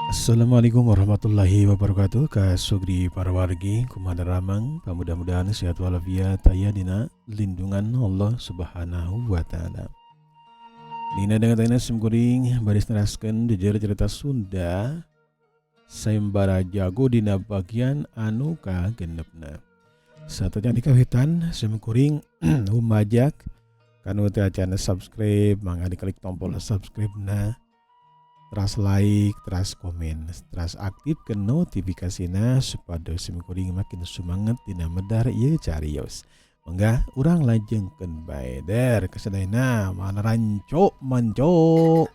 Assalamualaikum warahmatullahi wabarakatuh. Ka sugri para wargi, kumaha daramang? Mudah-mudahan sehat walafiat, aya dina lindungan Allah Subhanahu wa Taala. Dina dengan tanya sim kuring baris neraskeun jejer cerita Sunda Sayembara Jago dina bagian anu kagenepna. Sateuacan dikawitan, sim kuring humajak kanu teu acan subscribe, mangga diklik tombol subscribe na, teras like, teras komen, teras aktifkan notifikasina supados sim kuring makin semangat dina medar ieu carios. Mangga urang lajengkeun bae der kasadayana mana ranco manco.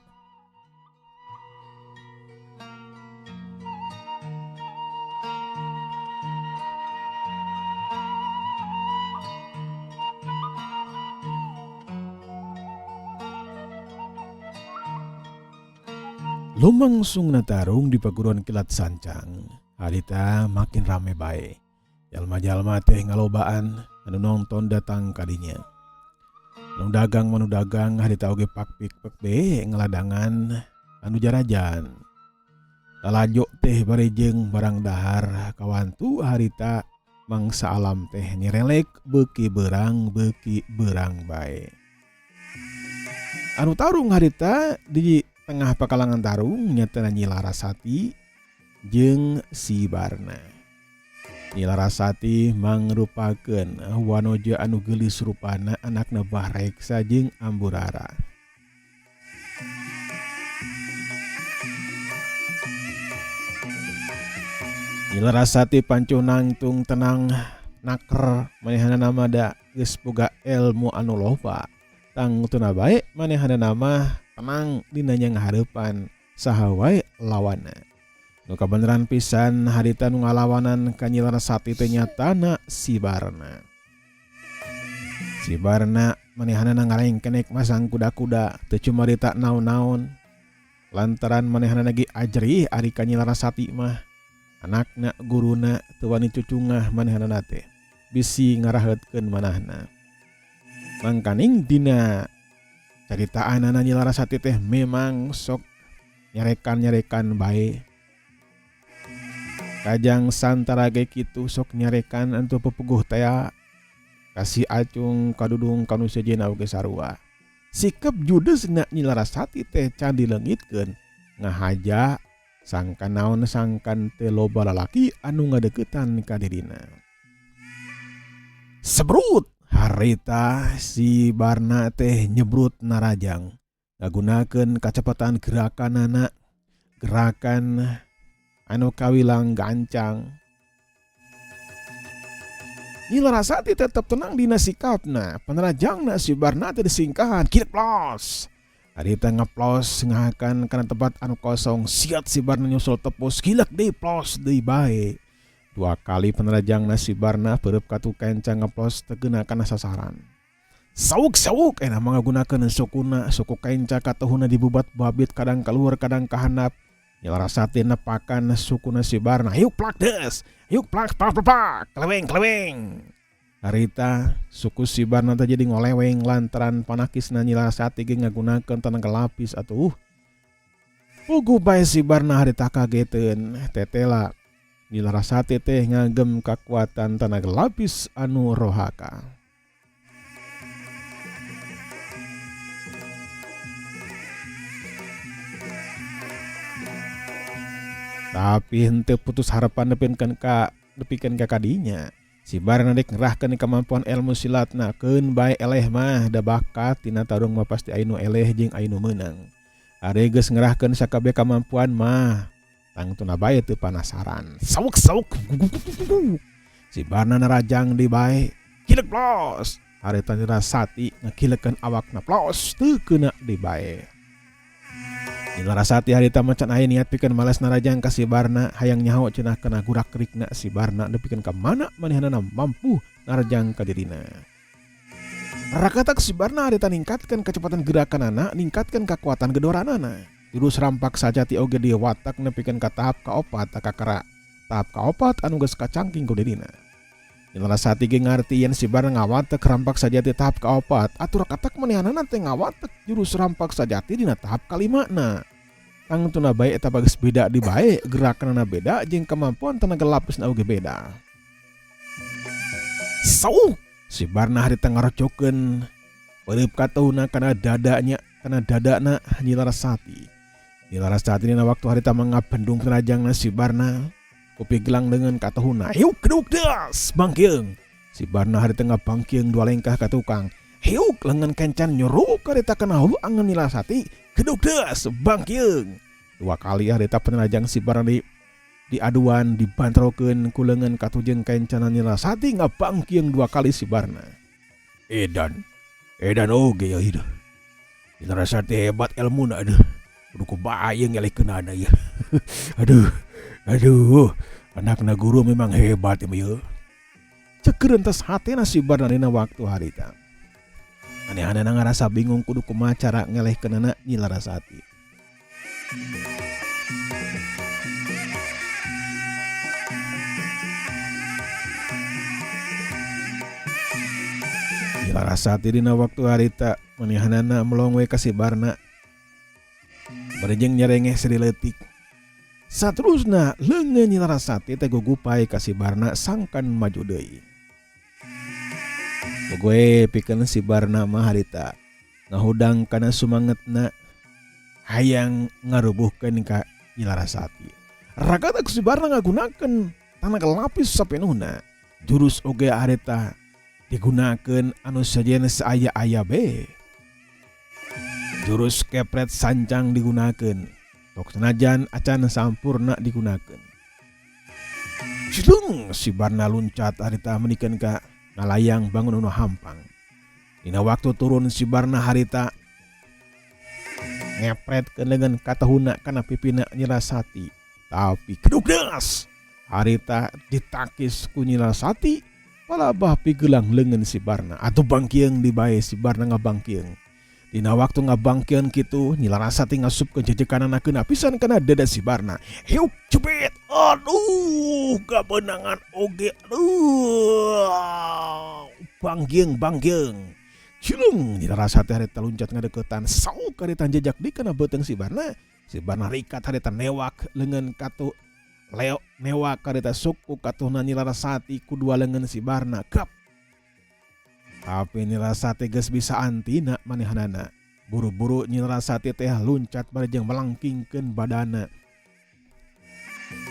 Lumangsungna tarung di paguruan kilat sancang. Harita makin rame bae. Jalma-jalma teh ngalobaan anu nonton datang kadinya. Anu dagang manu dagang harita oge pak pik pek be ngeladangan anu jarajan. Lalajo teh bari jeung barang dahar kawantu harita mangsa alam teh nyerelek beuki berang bae. Anu tarung harita di tengah pakalangan tarung nyata Nyi Larasati jeung si Barna. Nyi Larasati mangrupakeun wanoja anu geulis rupana, anakna Bahreksa jeung Amburara. Nyi Larasati pancuh nangtung tenang naker manehna mah da geus boga ilmu anu loba. Tangtuna bae manehna mah tenang dina ngahareupan saha wae lawanna. Nu kabeneran pisan harita nu ngalawanan ka Nyi Larasati teh nyatana si Barna. Si Barna manehna ngarengkenek masang kuda-kuda teu cumarita naon-naon. Lantaran manehna ge ajrih ari ka Nyi Larasati mah. Anakna guruna teu wani cucungah manehna teh bisi ngaraheutkeun manahna. Mangkaning dina caritaanana Nyi Larasati teh memang sok nyarekan-nyarekan bae. Kajang santara ge kitu sok nyarekan antu pepuguh tea kasih acung kadudung kanu sejenna oge sarua. Sikap judesna Nyi Larasati teh can dileungitkeun ngahaja sangkan naon sangkan teh loba lalaki anu ngadeukeutan ka dirina. Sebrut harita si Barna teh nyebrut narajang ngagunakeun kacepatan gerakanana, gerakan anu kawilang gancang. Nyi Larasati tetep tenang dina sikapna, penerajangna si Barna teh disingkahan kieu plos. Harita ngeplos ngahakan kana tempat anu kosong, siat si Barna nyusul tepus gilek deui plos deui bae. Dua kali penerajangna si Barna beureub katu kenca ngeplos teu geuna kana sasaran. Sauk-sauk enak mangagunakeun sukuna, suku kenca katuhuna dibubat babit kadang keluar kadang kahandap. Nyi Larasati nepakan sukuna si Barna, yuk plak des, yuk plak plak plak, plak keleweng keleweng. Harita suku si Barna teh jadi ngoleweng lantaran panakisna Nyi Larasati ge ngagunakeun tenaga lapis atuh. Puguh bae si Barna harita kageteun, tetela Nyi Larasati teh ngagem kakuatan tenaga lapis anu rohaka. Tapi henteu putus harapan nepikeun ka kadinya. Si Barna dek ngerahkeun kemampuan ilmu silatna keun bae eleh mah da bakat tina tarung mah pasti aya nu eleh jeung aya nu meunang. Ari geus ngerahkeun sakabeh kemampuan mah tangtuna bae teu panasaran. Sauk-sauk. Si Barna narajang di bae kilek plos. Harita Nyi Larasati ngakilekeun awakna plos teu keuna di bae. Nyi Larasati harita mah can aya niat pikeun males narajang ka si Barna, hayang nyaho cenah kana gurak-gerikna si Barna nepikeun ka mana manehanana mampu narajang ka dirina. Rakatak si Barna harita ningkatkeun kecepatan gerakanana, ningkatkeun kekuatan gedoranana. Jurus rampak sajati oge diwatak nepikeun ka tahap kaopat kakara tahap kaopat anu geus kacangking ku dirina. Nyi Larasati ge ngarti yen si Barna ngawatek rampak sajati tahap kaopat, atuh rakatak manehanana teh ngawatek jurus rampak sajati dina tahap kalimana. Tangtuna bae eta bageus beda di bae, gerakanana beda jeung kemampuan tenaga lapisna oge beda. Sauk! Si Barna harita ngarocokeun peureup katuhna kana dada nya kana dadana Nyi Larasati. Nyi Larasati dina waktu harita mah ngabendung tenajangna si Barna ku pigelang leungeun katuhna. Hiuk keduk das bangkeung. Si Barna harita ngabangkeung dua lengkah ka tukang. Hiuk lengan kencan nyuruk harita kana hulu angeun Nyi Larasati. Keduk das bangkeung. Dua kali harita penerajang si Barna di diaduan dibantrokeun ku leungeun katujeung kencanan Nyi Larasati ngabangkeung dua kali si Barna. Edan, edan oge ya ieu. Nyi Larasati hebat elmuna aduh. Kudu kumaha ieu ngelehkeunana ieu. Aduh, aduh, anakna guru memang hebat ieu. Cek rentas hatena si Barna dina waktu harita. Anehanana ngarasa bingung kudu kumaha cara ngelehkeunana Nyi Larasati. Nyi Larasati dina waktu harita manehanana melong we ka si Barna. Bari jeung nyerengeh seri leutik. Saterusna leungeun Nyi Larasati teh gugupai ka si Barna sangkan maju deui. Bogoe pikeun si Barna mah harita ngahudang kana sumangetna hayang ngarubuhkeun ka Nyi Larasati. Ragata ku si Barna ngagunakeun tanaga lapis sapenuhna. Jurus oge harita digunakeun anu sejen saaya-aya be. Jurus kepret sancang digunakeun, tok sanajan acan sampurna digunakeun. Cilung si Barna luncat harita menikeun ka ngalayang bangun anu hampang. Dina waktu turun si Barna harita ngepretkeun leungeun katahuna kana pipina Nyi Larasati. Tapi keduk deas harita ditakis ku Nyi Larasati palabah pigelang leungeun si Barna atuh bangkieung dibae si Barna ngabangkieung. Dina waktu ngabangkeun kitu, Nyi Larasati ngasupkeun jejekanana keuna pisan kana dada si Barna. Hiuk jebet! Aduh, gabeunangan oge aduh. Bangkeung bangkeung. Cilung Nyi Larasati harita luncat ngadeukeutan sauk harita jejak di kana beuteung si Barna. Si Barna rikat harita newak leungeun katu leo newak harita suku katuhna Nyi Larasati ku dua leungeun si Barna. Gap! Tapi Nyi Larasati geus bisa antina manehanana. Buru-buru Nyi Larasati teh luncat bari jeung melengkingkeun badana.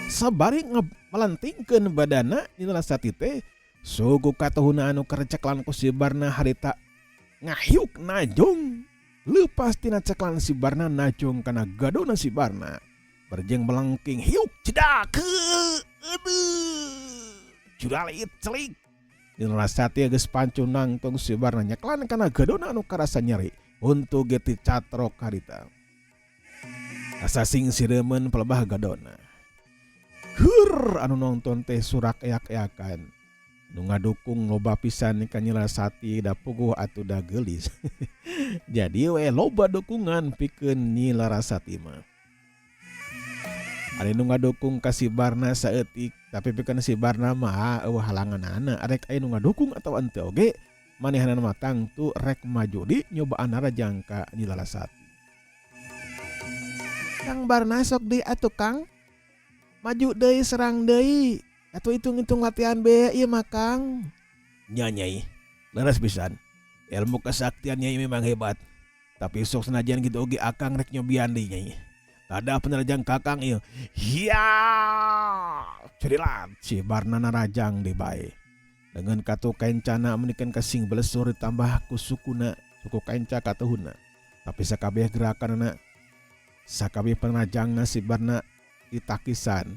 Sabari melengkingkeun badana Nyi Larasati teh suku katuhuna anu kareceklan ku si Barna harita ngahiuk najong. Leupas tina ceklan si Barna najong kana gadona si Barna. Bari jeung melengking hiuk cedak. Aduh. Juralit celik. Nyi Larasati geus pancu nangtung si Barna nyeklan kana gadona anu karasa nyeri huntu ge ticatrok harita. Asa sing sireumeun pelebah gadona. Heur anu nongton teh surak eak-eakan. Nu ngadukung loba pisan ka Nyi Larasati da puguh atuh da geulis. Jadi we loba dukungan pikeun Nyi Larasati mah. Ari nu ngadukung ka si Barna saeutik, tapi pikeun si Barna mah eueuh halanganana arek aya nu ngadukung atawa henteu oge manehanana mah tangtu rek maju di nyobaan narajang ka Nyi Larasati. Kang Barna sok deui atuh Kang. Maju deui serang deui. Atuh hitung-hitung latihan be ieu mah Kang. Nya Nyai, leres pisan. Ilmu kesaktian Nyai memang hebat. Tapi sok senajan gitu oge akang rek nyobian deui Nyai. Tadah penerjang kakang ieu. Hiya! Cerilat si Barna narajang deui bae. Dengan katu kencana menikeun kasing belesur ditambah ku sukuna, suku kenca katuhuna. Tapi sakabeh gerakanana, sakabeh penerjangna si Barna ditakisan,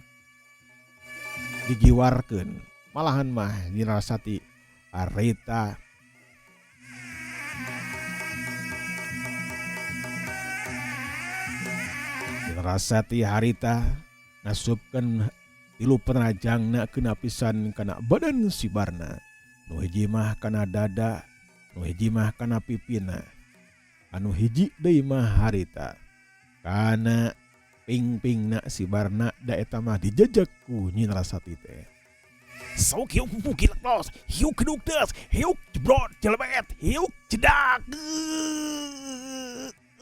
digiwarkeun. Malahan mah Nyi Larasati harita Larasati harita ngasupkeun tilu penerajangna keuna pisan kana badan si Barna. Nu hiji mah kana dada, nu hiji mah kana pipina, anu hiji deui mah harita kana pingpingna si Barna da eta mah dijejek ku Nyi Larasati teh. Sok hiuk pupu kilek los, hiuk keduk des, hiuk jebrot jelebet, hiuk cedak.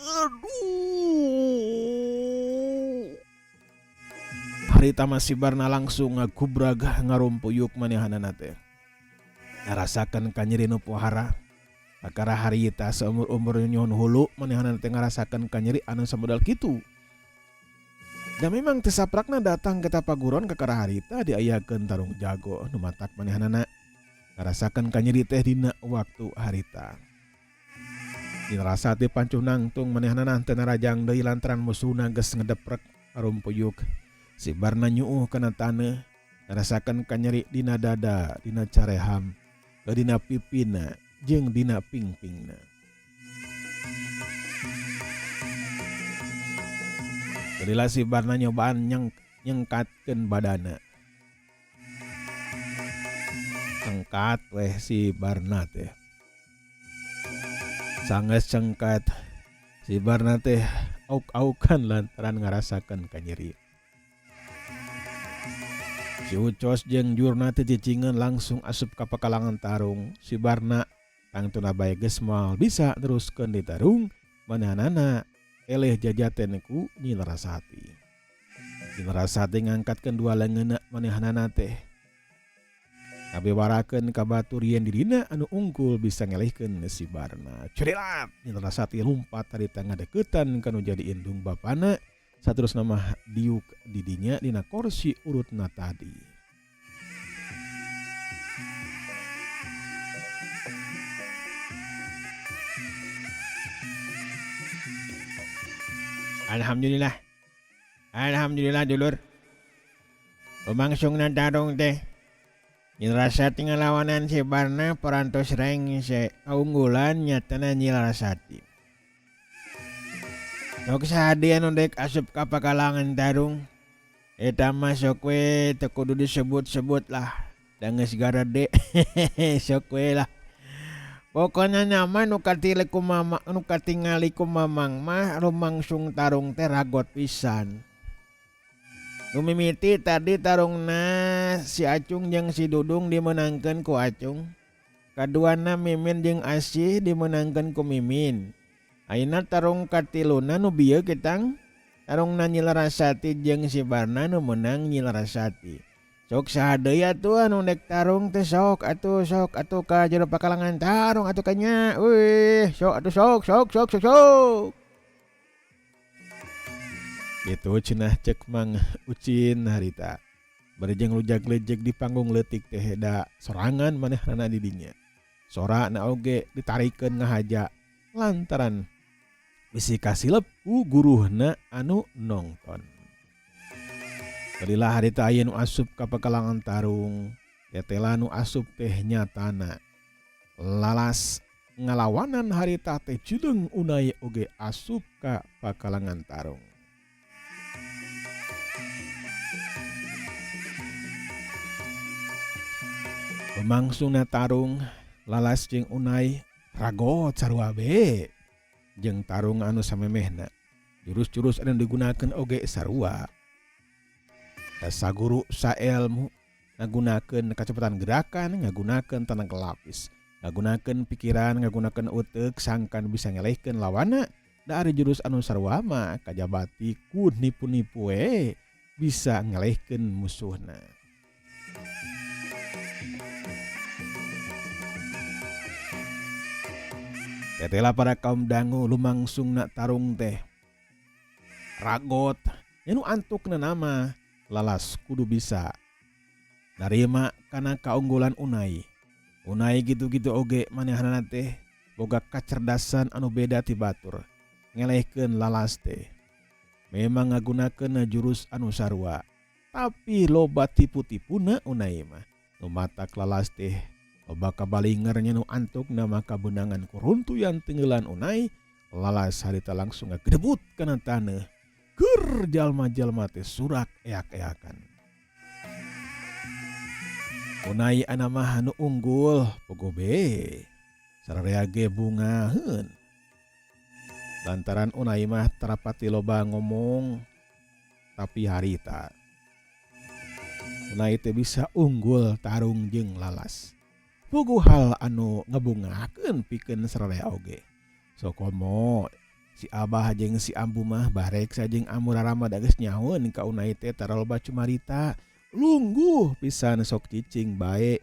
Aduh. Harita mah si Barna langsung ngagubrag ngarumpuyuk manehanana teh. Ngarasakeun kanyeri nu pohara. Kakara harita seumur-umur nyuhun hulu manehanana teh ngarasakeun kanyeri anu samodal kitu. Da memang teu saprakna datang ka tapaguron kakara harita diayakeun tarung jago nu matak manehanana ngarasakeun kanyeri teh dina waktu harita. Dirasa ti pancuh nangtung manehanana teu narajang deui lantaran musuhna geus ngedeprek parumpuyuk. Si Barna nyuuh kana taneuh, ngarasakeun kanyeri dina dada, dina careham, dina pipina jeung dina pingpingna. Lila si Barna nyobaan nyengkatkeun badana. Cengkat weh si Barna teh. Sanggeus cengkat, si Barna teh auk-aukan lantaran ngarasakeun kanyeri. Si Ucos jeung Jurna teh cicingeun langsung asup ka pakalangan tarung. Si Barna tangtuna bae geus moal bisa neruskeun ditarung, manehanana eleh jajaten ku Nyi Larasati. Nyi Larasati ngangkatkeun dua leungeunna manehanana teh. Ngabewarakeun ka batur yen dirina anu unggul bisa ngelehkeun si Barna. Curilat! Nyi Larasati lumpat harita ngadeukeutan ka nu jadi indung bapana saterusna mah diuk di dinya dina korsi urutna tadi. Alhamdulillah. Alhamdulillah dulur. Lumangsungna tarung teh. Nyi Larasati ngalawanan si Barna parantos rengse kaunggulan nyatana Nyi Larasati. Sok saha deui anu dek asup ka pakalangan tarung. Eta mah sok we teu kudu disebut-sebut lah. Da geus garede sok we lah. Pokona nama nu katili ku mama nu katingali ku mamang mah lumangsung tarung teh ragot pisan. Nu mimiti tadi tarungna si Acung jeung si Dudung dimeunangkeun ku Acung. Kaduana Mimin jeung Asih dimeunangkeun ku Mimin. Ayeuna tarung katiluna nu bieu kitang tarungna Nyi Larasati jeung si Barna nu meunang Nyi Larasati. Sok saha deui atuh anu dek tarung teh sok atuh sok atuh ka jero pakalangan tarung atuh ka nya wih sok atuh sok sok sok sok sok. Kitu cenah cek Mang Ucin harita. Bari jeung lujag-lejeg di panggung leutik teh da sorangan manehna di dinya. Sora na oge ditarikeun ngahaja lantaran bisi kasilep ku guruhna anu nongton. Badilah harita aya nu asup ka pakalangan tarung, tetela nu asup teh nyatana lalas ngalawanan harita teh Cileung Unai oge asup ka pakalangan tarung. Lumangsungna tarung lalas jeung Unai ragot sarua be jeung tarung anu samemehna. Jurus-jurus anu digunakeun oge sarua. Saguru saelmu ngagunakeun kacepatan gerakan, ngagunakeun tenaga lapis, ngagunakeun pikiran, ngagunakeun uteuk sangkan bisa ngelehkeun lawanna. Da ari jurus anu sarua mah kajabati ku nipu-nipu we bisa ngelehkeun musuhna. Tetela para kaum dangu lumangsungna tarung teh ragot nya nu antukna nama lalas kudu bisa narima kana kaunggulan Unai. Unai gitu-gitu oge manehanana teh boga kacerdasan anu beda ti batur ngelehkeun lalas teh. Memang ngagunakeun jurus anu sarua tapi loba tipu-tipuna Unai mah. Nu matak lalas teh loba kabalinger nya nu antukna mah kabeunangan ku runtuyan tenggelan Unai. Lalas harita langsung ngagedebut kana taneuh. Keur jalma-jalma teh surak eak-eakan. Unai anamah nu unggul pogo be. Sararea ge bungaheun. Lantaran Unai mah tarapati loba ngomong tapi harita Unai teh bisa unggul tarung jeung lalas. Puguh hal anu ngebungakeun pikeun sararea oge. Sokomo Si abah jeung si ambu mah bareksa jeung ambu rarama da geus nyahoeun ka Unai teh tara loba cumarita. Lungguh pisan sok cicing bae.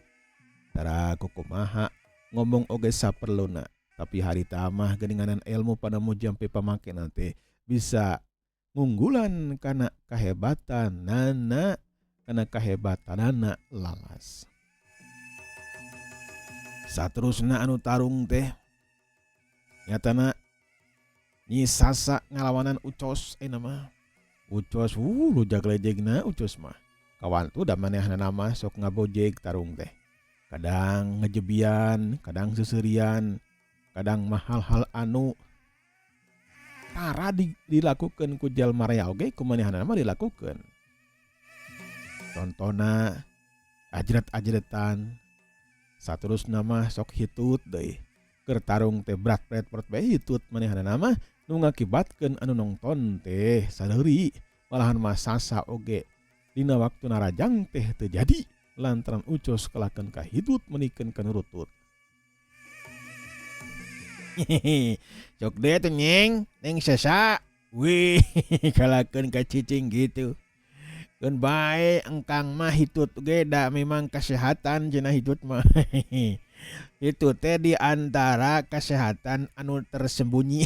Tara kukumaha ngomong oge saperluna. Tapi harita mah geuninganan elmu panemu jampi pamakena teh bisa ngunggulan kana kahebatanana kana kahebatanana lalas. Saterusna anu tarung teh nyatana Nyi Sasa ngalawanan Ucos ayeuna mah. Ucos lujag lejegna Ucos mah. Kawantu da manehanana mah sok ngabojeg tarung teh. Kadang ngejebian, kadang seuseurian, kadang mah hal-hal anu tara dilakukeun ku jalma rea oge ku manehanana mah dilakukeun. Contona ajret-ajretan saterusna mah sok hitut deui. Keur tarung teh brat bret bret bae hitut manehanana mah nu ngakibatkeun anu nongton teh sareuri malahan mah sasa oge dina waktu narajang teh teu jadi lantaran Ucos kalakeun ka hitut menikeun ka nurutut. Hehehe sok deui atuh nyeng neng sasa wih kalakeun ka cicing kitu. Keun bae engkang mah hitut ge da memang kasehatan cenah hitut mah. Hitut teh di antara kasehatan anu tersembunyi.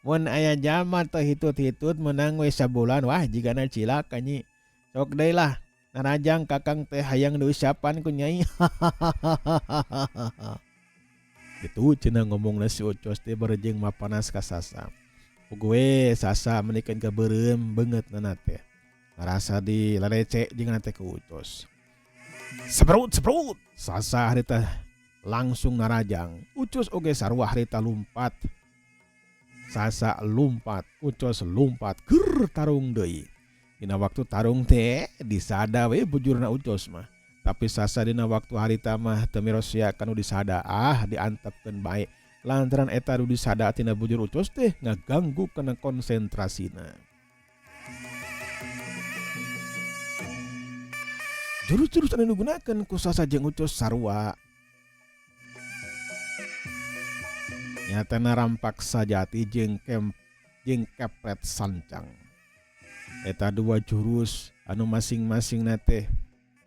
Mun aya jalma teu hitut-hitut meunang we sabulan wah jigana cilaka nyi. Sok deui lah narajang kakang teh hayang diusapan ku nyai. Kitu cenah ngomongna si Ucos teh barejeng mapanas ka Sasa. Puguh we Sasa menikeun ka beureum beungeutna teh. Ngarasa dilalece jeung teh ku Ucos. Seberut seberut Sasa harita langsung narajang. Ucos oge sarua harita lumpat. Sasa lumpat, Ucos lumpat, keur tarung deui. Dina waktu tarung teh disada we bujurna Ucos mah. Tapi Sasa dina waktu harita mah teu mirosia ka nu disada ah diantepkeun bae. Lantaran eta nu disada tina bujur Ucos teh ngaganggu kana konsentrasina. Jurus-jurus anu digunakeun ku Sasa jeung Ucos sarua. Nyatana rampak sajati jeung kem jeung kepret sancang. Eta dua jurus anu masing-masingna teh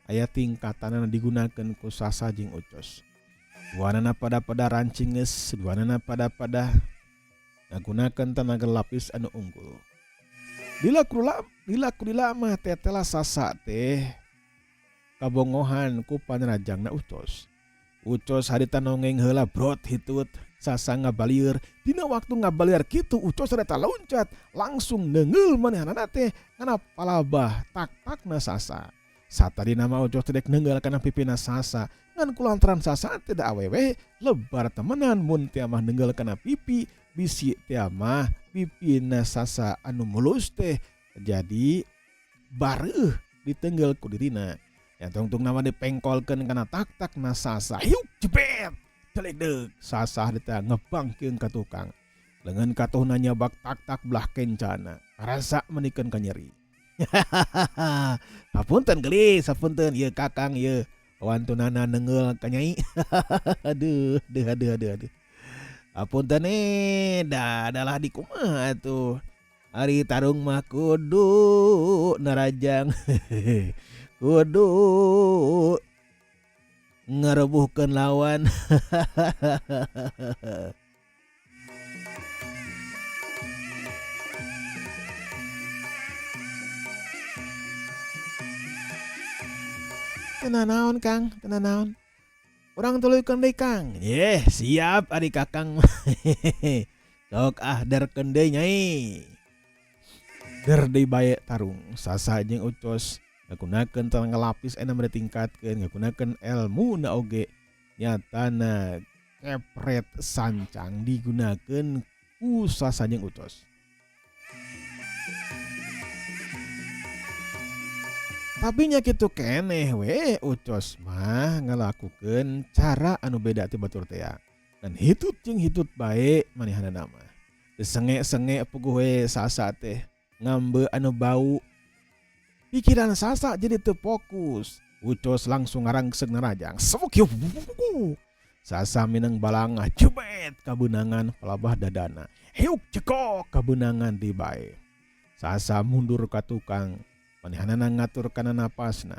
aya tingkatanana digunakeun ku Sasa jeung Ucos. Duanana pada-pada rancingeus, duanana pada-pada ngagunakeun tanaga lapis anu unggul. Lila ku lila mah tetela Sasa teh kabongohan ku panrajangna Ucos. Ucos harita nongeng heula brot hitut, Sasa ngabalieur. Dina waktu ngabalieur kitu Ucos harita loncat langsung neungeul manehanana teh ngana palabah tak-takna Sasa. Satadina mah Ucos teh dek neunggeul kana pipina Sasa, ngan kulantaran Sasa teh da awewe lebar temenan mun tia mah neunggeul kana pipi, bisi tia mah pipina Sasa anu mulus teh jadi bareuh diteunggeul ku dirina. Ya tungtung nama dipengkolkeun kana tak-takna Sasa. Hiuk jebet delegdeg Sasa harita ngebangkeung ka tukang. Leungeun katuhna nyabak tak-tak belah kencana. Karasa menikeun ka nyeri. Hapunten geulis, hapunten ieu kakang ieu wantunana neunggeul ka nyai. Aduh, aduh, aduh, aduh, aduh. Hapunten da adalah di kumaha atuh. Ari tarung mah kudu narajang. Kudu ngarebuhkeun lawan. Teu nanaon Kang, teu nanaon. Urang tuluykeun deui Kang. Yeh, siap ari Kakang mah. Sok ah derkeun deui nyai. Der deui bae tarung Sasa jeung Ucos ngagunakeun tanaga lapis anu ditingkatkeun ngagunakeun elmuna oge nyatana kepret sancang digunakeun ku Sasa jeung Ucos. Tapi nya kitu keneh we Ucos mah ngalakukeun cara anu beda ti batur tea. Ngan hitut jeung hitut bae manehanana mah. Teu senge-senge puguh we Sasa teh ngambe anu bau. Pikiran Sasa jadi teu fokus. Ucos langsung ngarangseg narajang. Sewek. Sasa mineng balangah jebet kabeunangan palabah dadana. Hiuk cekok kabeunangan di bae. Sasa mundur ka tukang, manehanana ngatur kana napasna.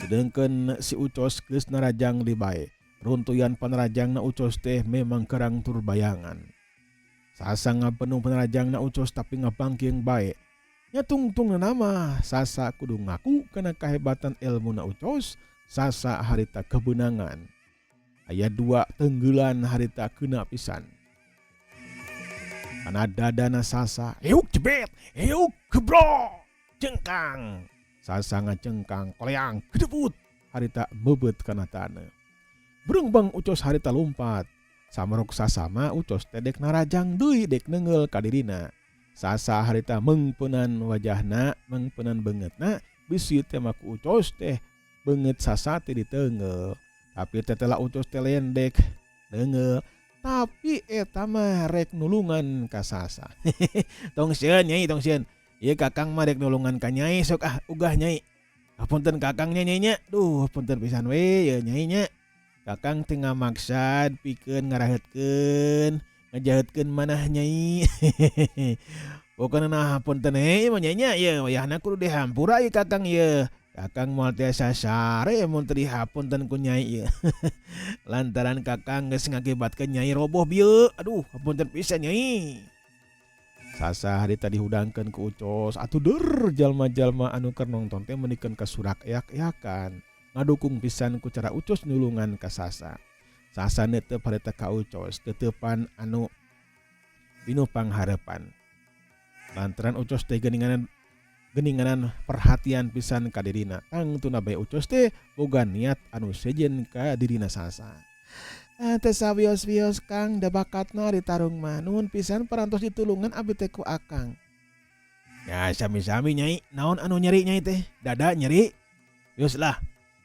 Sedengkeun si Ucos geus narajang di bae. Runtuyan panarajangna Ucos teh memang kerang tur bayangan. Sasa ngabenung panarajangna Ucos tapi ngabangking bae. Nya tungtungna mah Sasa kudu ngaku kana kahebatan elmuna Ucos, Sasa harita kebeunangan. Aya dua tenggelan harita keuna pisan. Kana dadana Sasa, hiuk jebet, hiuk gebrok, cengkang. Sasa ngacengkang koleang gedebut harita meubeut kana taneuh. Berengbang Ucos harita lumpat. Sameruk Sasa mah Ucos teh dek narajang deui dek neunggeul ka dirina. Sasa harita meungpeunan wajahna, meungpeunan beungeutna, bisi teh mah ku Ucos teh beungeut Sasa teh diteunggeul. Tapi tetela Ucos teh lendek neunggeul, tapi eta mah rek nulungan ka Sasa. Tong sieun Nyai, tong sieun. Ieu Kakang mah rek nulungan ka Nyai sok ah ugah Nyai. Hapunten Kakang nya Nyai nya. Duh punten pisan we ieu Nyai nya. Kakang teu ngamaksad pikeun ngaraheutkeun, ngajaheutkeun manah Nyai. Pokona nah hapunten we mah Nyai nya ieu wayahna kudu dihampura ieu Kakang ieu. Kakang moal tiasa sare mun teu dihapunten ku Nyai ieu. Lantaran Kakang geus ngakibatkeun Nyai roboh bieu. Aduh hapunten pisan Nyai. Sasa harita dihudangkeun ku Ucos atuh deur jalma-jalma anu keur nongton teh meunikeun ka surak eak-eakan ngadukung pisan ku cara Ucos nulungan ka Sasa. Sasa neuteup harita ka Ucos teuteupan anu pinuh panghareupan. Lantaran Ucos teh geuninganan geuninganan perhatian pisan ka dirina tangtuna bae Ucos teh boga niat anu sejen ka dirina Sasa. Teu sawios-wios Kang, da bakatna ditarung mah. Nuhun pisan parantos ditulungan abi teh ku Akang. Ya sami-sami Nyai, naon anu nyeri Nyai teh? Dada nyeri? Wios lah,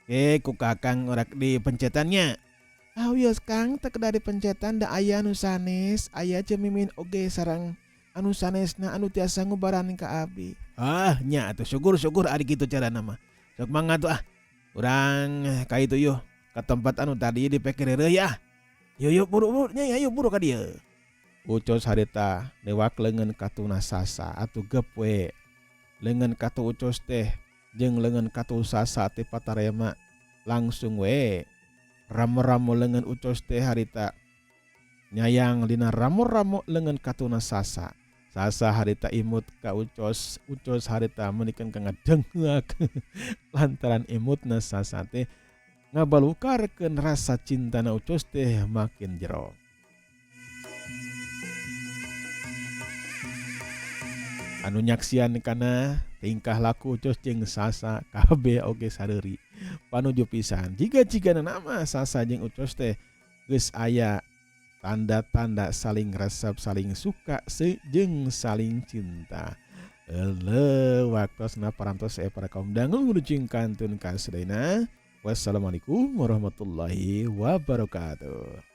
ke ku Kakang urak dipencetan nya. Ah wios Kang, teu kedah dipencetan da aya anu sanes, aya Ceu Mimin oge sareng anu sanesna anu tiasa ngubaran ka abdi. Ah nya atuh syukur-syukur ari kitu carana mah. Sok mangga atuh ah. Urang ka itu yuh ka tempat anu tadi dipek reureuh yah. Yu yu buru buru Nyai ayo buru ka dieu. Ucos harita lewak leungeun katuna Sasa atuh gep we. Leungeun katu Ucos teh jeung leungeun katu Sasa teh patarema langsung we. Ramo-ramo leungeun Ucos teh harita nyayang dina ramo-ramo leungeun katuna Sasa. Sasa harita imut ka Ucos, Ucos harita meunikeun ka ngadengeuak lantaran imutna Sasa teh ngabalukarkeun rasa cintana Ucos teh makin jero. Anu nyaksian kana tingkah laku Ucos jeung Sasa kabeh oge sareuri panuju pisan. Jiga-jigana mah Sasa jeung Ucos teh geus aya tanda-tanda saling resep, saling suka jeung saling cinta. Eleuh waktosna parantos para kaum dangu wilujeng kantun ka sadayana. Wassalamualaikum warahmatullahi wabarakatuh.